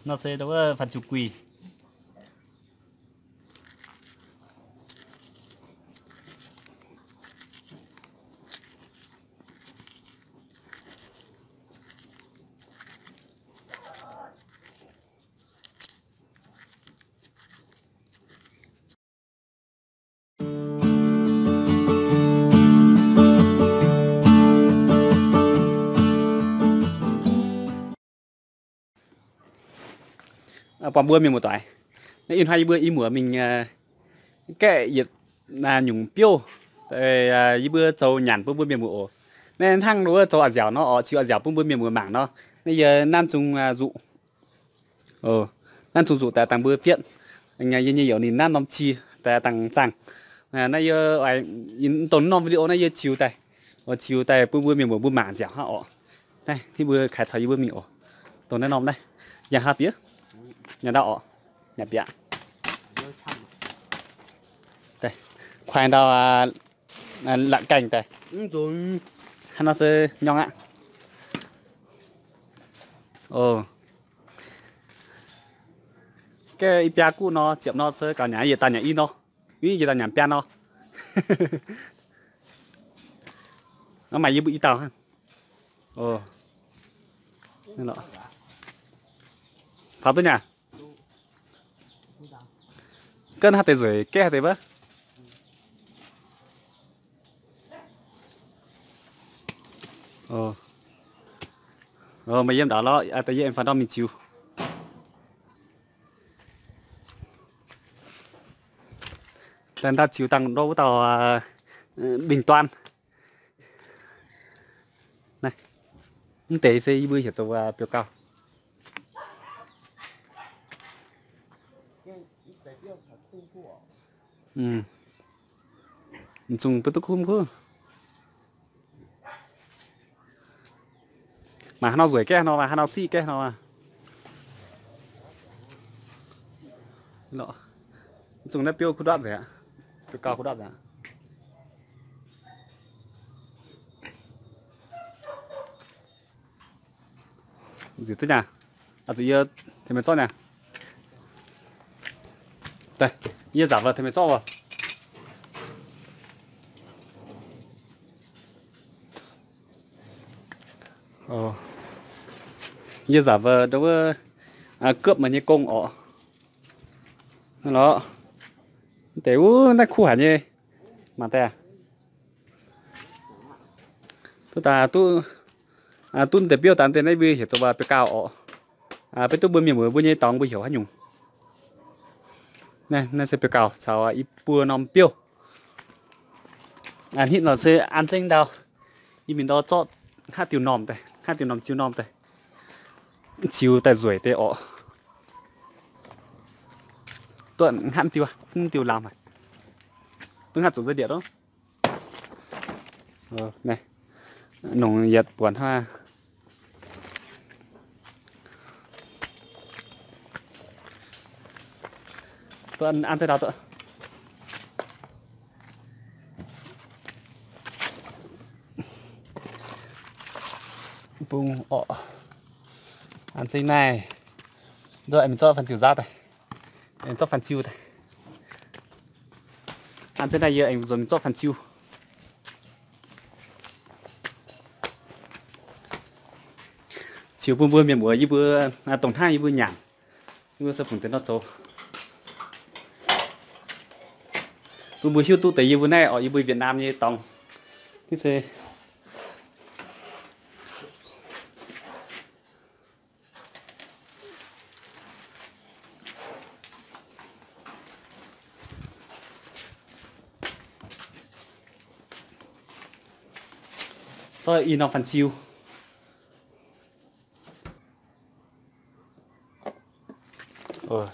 Nor se wuov fanh ziu guih. Buangh mbuo mienh muoz-doic, naaiv ih hnoi yie mbuo i muoz mingh gaeqv yietc nyungc biouv, yie mbuo zoux nyanc bun mbuo mienh muoz oc. Naaiv hnangv wuov zoux a'nziaauc nor oc, ziux a'nziaauc bun mbuo mienh muoz mangc nor, naaiv yie nanv zungh zuqc. Nanv zungh zuqc daaih dangh mbuo fietv. Yie nyei youz ninh nanv norm cie daaih dangh zaangh. Naaiv yie dongh norm video naaiv yie ziux daaih, ziux daaih bun mbuo mienh muoz mbuo mangc nziaauc hnangv oc. Naaiv mbuo kaaix caux yie mbuo mingh oc. Dongh naaiv norm naaiv, yangh haaix bieqc, nyanc ndau oc, nyanc bieqc. Kuaaiv ndau, la'gaengh daaih. Hnangv nor se nyorng aqv. Gaeqv i biaa guqv nor, ziepc nor se gaux nyanc, yietc daaih nyanc i nor. Yie daaih nyanc biaa nor. Maaih yie mbuo i dauh hnangv. Faaux duqv nyanc. Ganh haaix deix nzueic gaeqv haaix deix wuov. Meih yiem ndau lorqc, deix yie aengx faaux ndorm mingh ziux. Daaih ndau ziux dangh ndortv wuov dauh bingh duan. Naaiv, mv deix se yie mbuo heuc zoux biouv gauh. Zungh bun duqv kumv kuv. Maaih haaix nor nzueic gaeqv nor, maaih haaix nor siqv gaeqv nor. Zungh naaiv biouv kuv ndortv nzengc aqv. Biouv gauh kuv ndortv nzengc aqv. Nziex duqv nyaah. Zuqc yie tengx meih zorqv nyaah. Yie nzac vuoz tengx meih zorqv oc. Yie nzac vuoz ndau wuov, gupv meih nyei gong orqc. Lorqc, deix wuov naaiv kuv haic nyei. Mangc daaih. Duqv daaih duqv, duqv deix biouv daaih deix naaiv mbuo heuc zoux biouv gauh orqc. Beiv duqv mbuo mienh muoz mbuo nyei dorngx mbuo heuc haaix nyungc. Naaiv se biouv gauh caux i buo norm biouv. Hnitv nor se an zengv ndau. Yie mingh ndau zorqv haav diuh normh daaih, haav diuh normh ziux normh daaih. Ziux daaih nzueic deix orqc. Duqv haav diuh, diuh lamz haic. Duqv haav zuqc nzei ndieqc lov. Nongc yietc buonc hnangv. Duqv an zengv ndau duqv. Bung orqc. An zengv naaiv. Nduov aengx mingh zorqv fanh ziux nzaatv daaih. Aengx zorqv fanh ziux daaih. An zengv naaiv yie aengx nzuonx mingh zorqv fanh ziux. Ziux bun mbuo mienh muoz yie mbuo dongh hnangv yie mbuo nyanc. Yie mbuo se fungc deix nor zoux bun mbuo hiuv duqv deix yie mbuo naaiv orqc, yie mbuo Việt Nam nyei dorngx. Naaiv se zorqv i norm fanh ziux.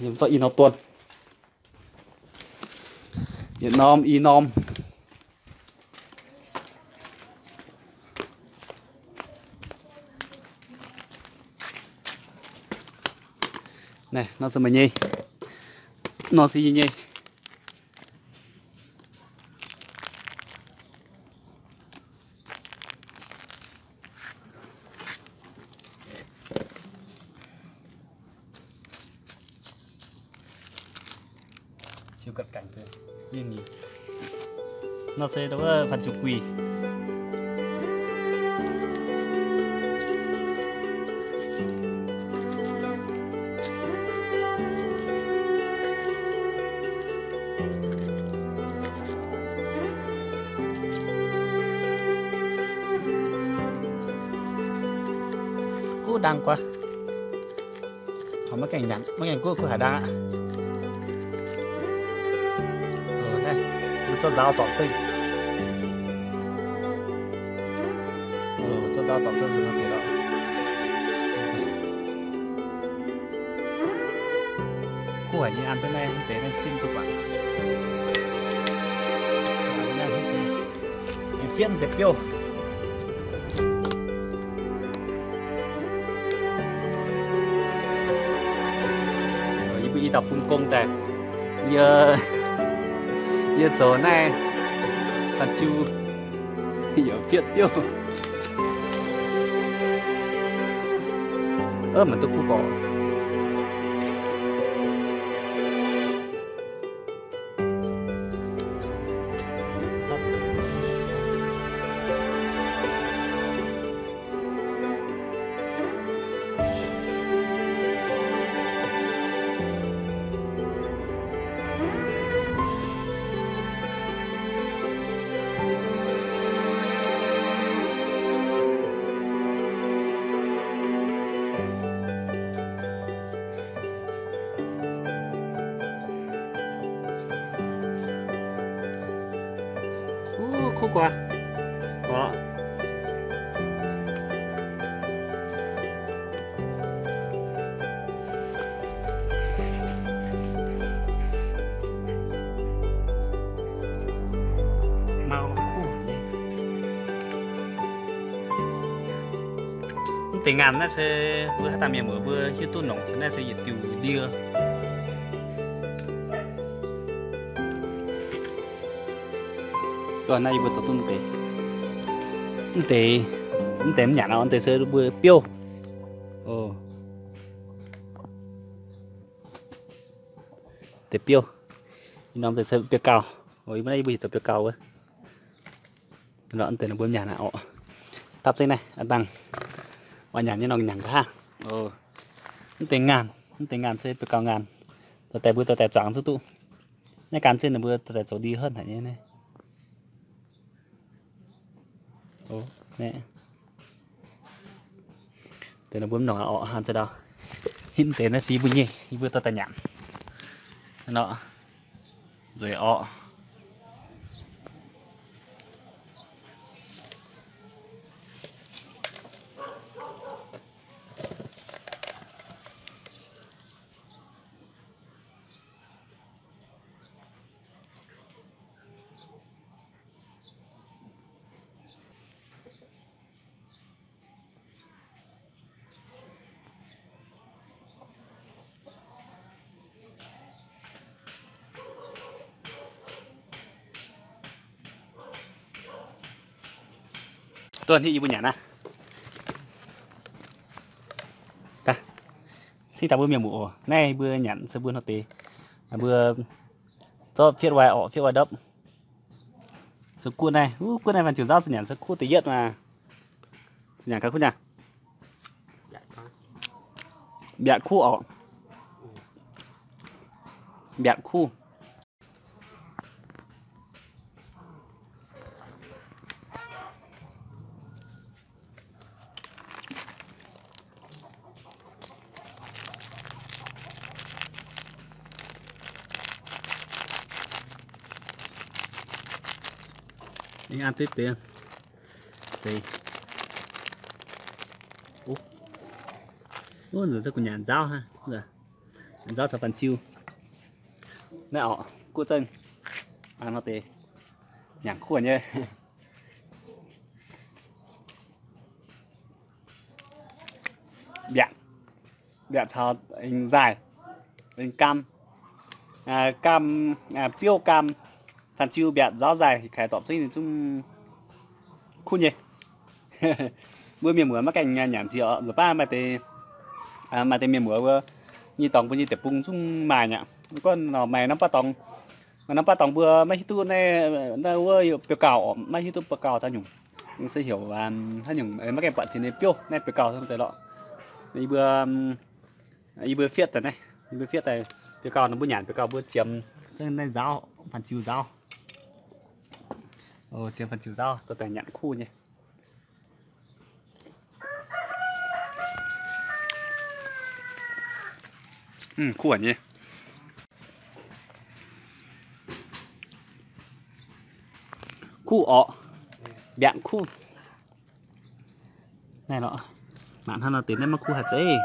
Yiem zorqv i norm duon. Yietc norm i norm. Naaiv nor se meih nyei. Nor se yie nyei. Diuh gatv gaengh deix, yie nyei. Nor se wuov fanh zuqc guih. Kuv dang guaax. Maiv gaengh nyanc, maiv gaengh guv, kuv haaix dang aqv. Mbuo zorqv nzaaux zorpc zengv. Zorqv nzaaux zorpc zengv nor deix lorqc. Kuv haic nyei an zengv naaiv deix naaiv sin duqv guangc. Fienv deix biouv. Yie mbuo i dauh bun gong daaih, yie, yie zoux naaiv fanh jiu, yaac fienv biouv. Ov, mangc duqv kuv gorx. Kuv gorx. Mv deix ngaanh naaiv se mbuo haaix dauh mienh muoz mbuo hiuv duqv nongc se naaiv se yietc diuh ndie. Naaiv yie mbuo zoux duqv mv deix. Mv deix, mv deix mv nyanc nor, mv deix se mbuo biouv. Deix biouv. Ih norm deix se biouv gauh. Ih naaiv yie mbuo heuc zoux biouv gauh wuov. Mv deix mbuo nyanc aqv orqc. Dapv zengv naaiv aqv dangh. Oix nyanc nyei nor nyanc nqa'haav. Mv deix ngaanh, mv deix ngaanh se biouv gauh ngaanh. Dorh daaih mbuo dorh daaih zuangx zuqc duqv. Naaiv gan zinh ninh mbuo dorh daaih zoux ndie henv haic nyei naaiv. Deix ninh mbuo mv nongc orqc, han se ndau. Hitv deix naaiv se yie mbuo nyei, yie mbuo dorh daaih nyanc. Nor, nzueic orqc. Tuân hitv yie mbuo nyanc naaiv. Cingx daaih mbuo mienh muoz oc, naaiv mbuo nyanc se mbuo hnoi deix, mbuo zorqv fietv wai orqc, fietv wai ndopv. Zoux guoqv naaiv, guoqv naaiv fanh ziouc nzaauv se nyanc se kuv da'yietv maah. Nyanc gaax kuv nyanc. Mbiaatc kuv orqc. Mbiaatc kuv. An duqv deix se. Wuov nzunc se kuv nyanc nzaauv hnangv. Nyanc nzaauv caux fanh ziu. Naaiv orqc, guv zengv. Nor deix nyanc kuv nyei. Mbiaatc, mbiaatc caux aengx nzaaih, aengx gaam, gaam, biouv gaam, fanh ziu mbiaatc nzaauv nzaaih, kaaix zorpc zengv ninh zungv kuv nyei. Mbuo mienh muoz maiv gaengh nyanc nziex oc, nzunc baav maaih deix, maaih deix mienh muoz wuov, nyei dorngx mbuo nyei deic-bung zungv maaih aqv. Gorngv nor maaih norm baav dorngx, Mv norm baav dorngx mbuo maiv hiuv duqv naaiv, naaiv wuov biouv gauh orqc, maiv hiuv duqv biouv gauh zaux nyungc. Mbuo se heuc haaix nyungc maiv gaengh buatc jiex ninh biouv naaiv biouv gauh dongh deix lorqc. Yie mbuo, yie mbuo fiev daaih naaiv, yie mbuo fiev daaih biouv gauh nor mbuo nyanc biouv gauh mbuo ziemx naaiv nzaauv, fanh ziux nzaauv. Ziemx fanh ziux nzaauv dorh daaih nyanc kuv nyei. Kuv nyei. Kuv orqc. Mbiaatc kuv. Naaiv lorqc. Mangc hnangv nor deix naaiv maiv kuv haaix zeiz.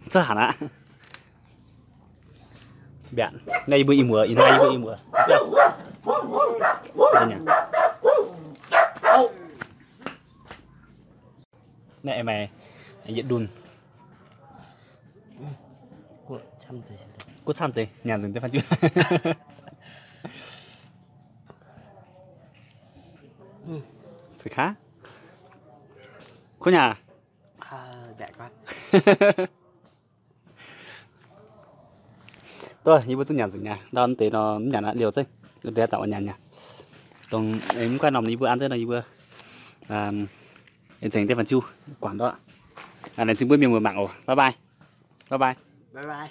Cuotv haaix aqv? Mbiaatc. Naaiv yie mbuo i muoz, ih hnoi yie mbuo i muoz. Naaiv meih yietc ndunh. Guov camv deix, nyanc nzengc deix fanh jiu. Se kaav. Kuv nyanc. Duqv, yie mbuo zungv nyanc nzengc nyei. Ndau deix nor mv nyanc aqv, liouh zeiv. Deix zaux nyanc nyei. Dongh mv guaih norm yie mbuo an zeiv nor yie mbuo nzengc deix fanh jiu guangc ndortv. Laengz zingh mbuo mienh muoz mangc oc. Bye bye. Bye bye.